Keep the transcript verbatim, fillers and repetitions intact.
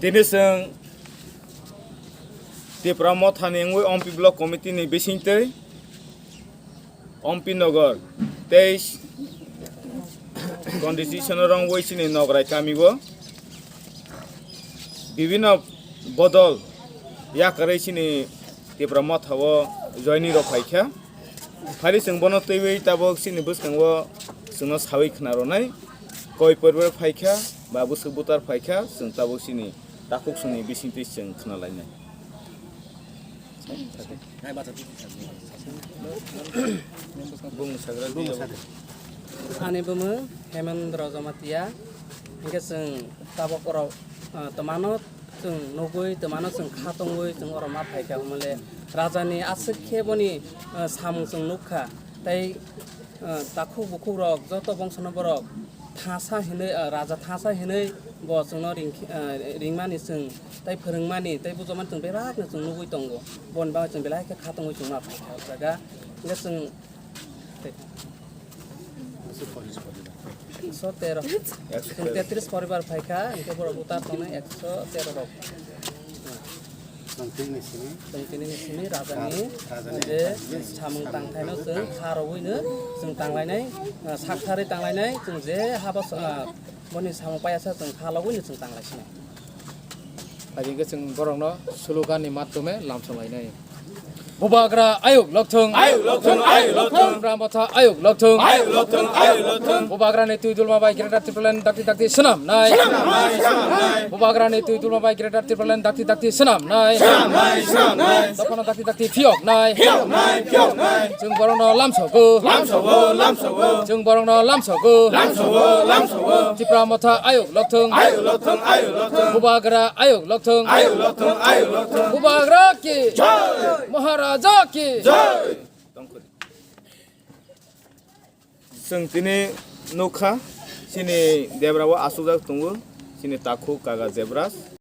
Tini chwng Tipra Motha ni wngwi Ompi Block Committee ni bisingtwi Ompi Nagar teis constitution o rwngwi chini Nograi kami o bibino bodol yakarwi chini Tipra Motha o joini rok phaikha. Phari chwng bono twiwi tabuk chini bwskango chwngno sawi khna rwnai. Koi poribar phaikha ba bwswk butar phaikha, chwng tabuk chini takhuk songni bisingtwi chwng khna lainai. Bumung sagra di. Ani bumung Hemendra Jamatia. Hingke chwng tabuk oro, ah, twmano chwng nugwi, twmano chwng kha tongwi chwng oro ma phaikha, hwnmale rajani aswk khe boni, ah, samung chwng nukha. Tei, ah, takhuk bukhuk rok joto bongsono borok thasa hinwi, ah, raja thasa hinwi bo chwngno ring-, ah, ringmani chwng tei phwrwngmani tei bujomani chwng belai kheno chwng nugwi tongo. Boni bagwi chwng belai khe kha tongwi chwng ma phaikha o jaga. Hingke chwng Ekso tero. Chwng tetris poribar phaikha, hingke borok butar tongnai ekso tero rok. Chwng tini ni simi. Chwng tini ni simi rajani rajani je samung tangthaino chwng kha rogwino chwng tanglainai, ah, saktharwi tanglainai, chwng je habo, ah, boni samung paiya sa chwng kha logwino chwng tanglaisini. Abo hingke chwng borokno slogan ni matwme lamsong lainai. Bubagra ayuk lokthung. Ayuk lokthung, ayuk lokthung. Tipra Motha ayuk lokthung. Ayuk lokthung, ayuk lokthung. Bubagrani twi dulma bai Greater Tipraland dakti dakti swnamnai. Swnamnai, swnamnai. Bubagrani twi dulma bai Greater Tipraland dakti dakti swnamnai. Swnamnai, swnamnai. Dophano dakti dakti phiyoknai. Phiyoknai, phiyoknai. Chwng borokno lamsogo. Lamsogo, lamsogo. Chwng borokno lamsogo. Lamsogo, lamsogo. Tipra Motha ayuk lokthung. Ayuk lokthung, ayuk lokthung. Bubagra ayuk lokthung. Ayuk lokthung, ayuk lokthung. Bubagra ki. Jai. Maharaja ki. Jai. Chwng tini nukha, chini debra o achukjak tongo, chini takhuk kaga Debras.